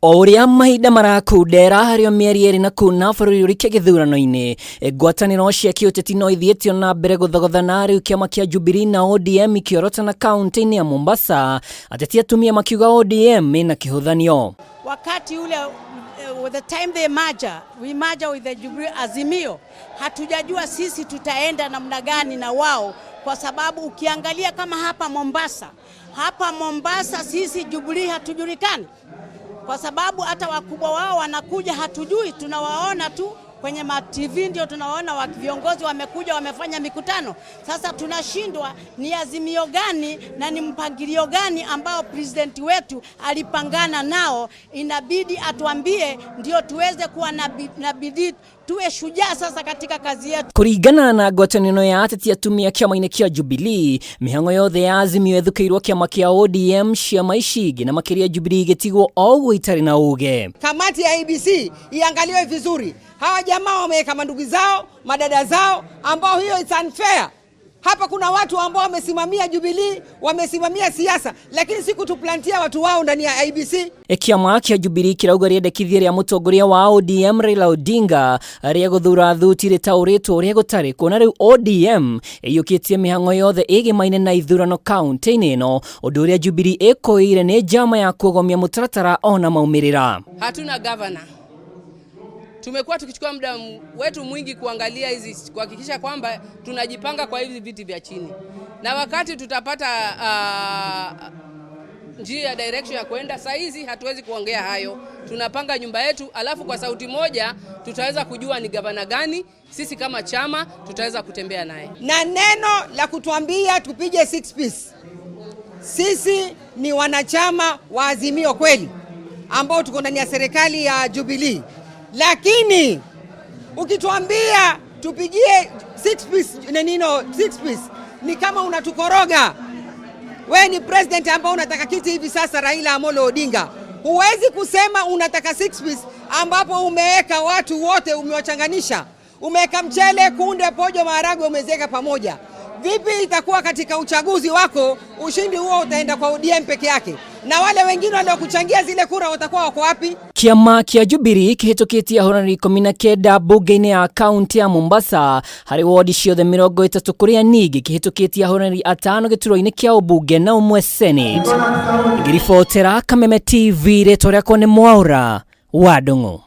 O ũrĩa mahinda marakundera harĩ o mĩeri 2 na kuna bũrũri ũrike gĩthurano-inĩ, ngwatanĩro cia kĩũteti no ithiĩtio na mbere gũthogothana. Rĩu kĩama kĩa Jubilee na ODM ikĩorotana kaunti-inĩ ya Mombasa, ateti atumia makiuga ODM ĩna kĩhũthanio. Wakati ule the time they merge, we merge with the Jubilee Azimio, hatujajua sisi tutaenda namna gani na wao, kwa sababu ukiangalia kama hapa Mombasa, hapa Mombasa sisi Jubilee hatujulikani, kwa sababu hata wakubwa wao wanakuja hatujui, tunawaona tu kwenye ma TV ndio tunawaona wa viongozi wamekuja wamefanya mikutano. Sasa tunashindwa ni azimio gani na ni mpangilio gani ambao president wetu alipangana nao, inabidi atuambie ndio tuweze kuwa na bidii, tuwe shujaa sasa katika kazi yetu. Kũringana na ngwatanĩro ya ateti atumia kĩama-inĩ kĩa Jubilee, mĩhang'o yothe ya Azimio ĩthukĩirwo kĩama kĩa ODM, ciama ici ingĩ na makĩria Jubilee igĩtigwo o ũguo itarĩ na uge. Kamati ya IEBC iangaliwe vizuri. Hawa jamaa wameweka mandugu zao, madada zao, ambao hiyo it's unfair. Hapa kuna watu ambao wamesimamia Jubilee, wamesimamia siasa, lakini si kutuplantia watu wao ndani ya IEBC. Kĩama kĩa Jubilee kĩrauga rĩendekithia rĩa mũtongoria wa ODM Raila Odinga rĩa gũthura thuti rĩtaũrĩtwo ũrĩa gũtarĩ, kuona rĩu ODM ĩiyũkĩtie mĩhang'o yothe ĩgĩmaine na ithurano kaunti-inĩ ĩno, ũndũ ũrĩa Jubilee ĩkũĩire nĩ njama ya kuogomia mũtaratara ona maumĩrĩra. Hatuna governor. Tumekuwa tukichukua muda wetu mwingi kuangalia hizi, kuhakikisha kwamba tunajipanga kwa hivi viti vya chini, na wakati tutapata njia direction ya kwenda, saa hizi hatuwezi kuongea hayo. Tunapanga nyumba yetu, alafu kwa sauti moja tutaweza kujua ni gavana gani sisi kama chama tutaweza kutembea naye. Na neno la kutuambia tupige six piece, sisi ni wanachama wa Azimio kweli ambao tuko ndani ya serikali ya Jubilee, lakini ukituambia tupigie six piece, nenino six piece ni kama unatukoroga. We ni president ambao unataka kiti hivi sasa, Raila Amolo Odinga. Huwezi kusema unataka six piece ambapo umeweka watu wote, umewachanganisha, umeweka mchele, kunde, pojo, maharagwe, umeziweka pamoja. Vipi itakuwa katika uchaguzi wako? Ushindi huo utaenda kwa ODM peke yake, na wale wengine waliokuchangia zile kura watakuwa wako wapi? Kĩama kĩa Jubilee kĩhĩtũkĩtie ahũranĩri 19 mbunge-inĩ ya kaunti ya Mombasa harĩ wodi ciothe 30, kũrĩa ningĩ kĩhĩtũkĩtie ahũranĩri 5 gĩturwa-inĩ kĩa ũmbunge na 1 Senate. Ngĩribotera Kameme TV, rĩtwa rĩakwa nĩ Mwaura wa Ndung'u.